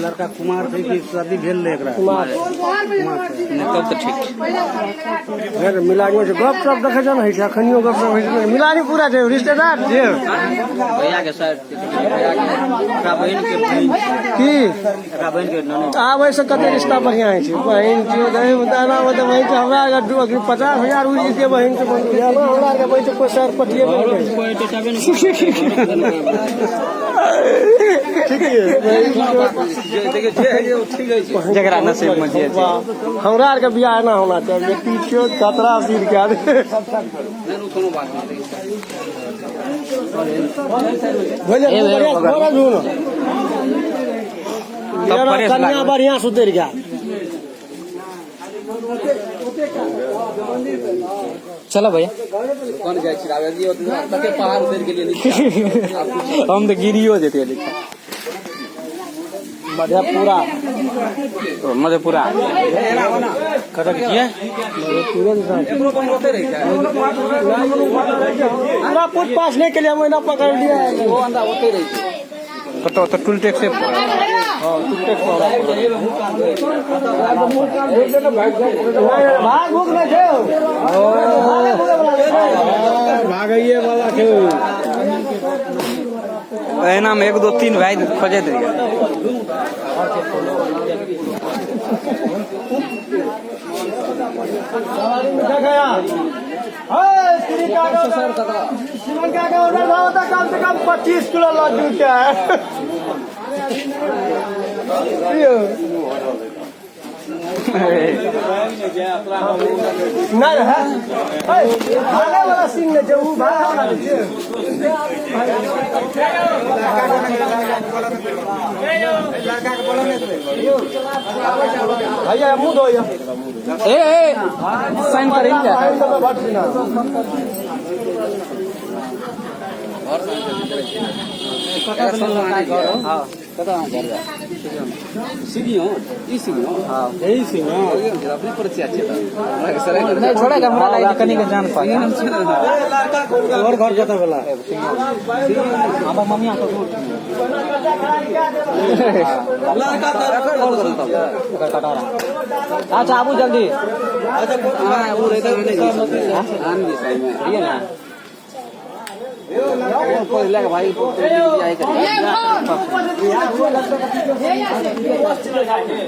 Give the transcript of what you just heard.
लड़का कुमार छै कि शादी भेल रहै एकरा? तब तऽ ठीक छै। मिलानी छै, गप सप देखै छै ने, होइ छै अखनियो गप सप होइ छै। मिलानी पूरा छै, रिश्तेदार छै। भैया के सर, भैया के एकरा बहिन के बहिन की एकरा बहिन के ननद। आब एहिसँ कते रिश्ता बढ़िआँ होइ छै? बहिन छियौ, दही दाना मे तऽ बहिन छै। हमरा अगर 50,000 उड़ि जेतै बहिन के बहिन, हमरा आरके बहिन छै, कोइ सर पटिए नहि करै ठीक है। जकरा नसीब मे जे छै। हमरा आरके बियाह एना होना चाही, बेटी छियौ, खतरा सीर के आदमी। भैया बढ़िआँ भरल हूँ ने। तब फ्रेश कन्या लागल। बढ़िआँ सुतरि गेल। चलो भैया। कोन जाइ छी आब? कते पहाड़ उतरि गेलियै नीचा। हम तऽ गिरियो जेतियै नीचा। मधेपुरा। ओ, मधेपुरा कतऽ के छियै? एकरो ओते रहै छै। पूरा पूछ पाछ नहीं के लिए महीना पकड़ लिया। ओ अंदा ओते रहै छै। कतऽ? ओतऽ टूल टैक्स? हाँ, भाग भूख नहीं छै, भागैये वाला छै। एना मे एक दो तीन भाई खोजैत रहियै। सिमन का ऑर्डर भाव होता कम से कम 25 किलो लड्डू क्या है। नहीं है, भागे वाला सीन नहीं छै, उ भागे वाला नहीं छै। भैया, मुंह धोइया। ए ए, साइन करी जा। भट सिन्हा। हाँ। कतऽ अहाँ घर सिगियो ई सिगियो? हाँ। यही सिंह। अपने परिचय छियै तऽ हमरा सर। नहीं, छोड़े के हमरा लागि कनी के जान पहचान। और घर कतऽ भेला? हमर मम्मी ससुर। ओकर कटहरा। अच्छा, आबू जल्दी। हाँ, ओ रहता नहीं आन ना। पहिले भाई बियाह करी।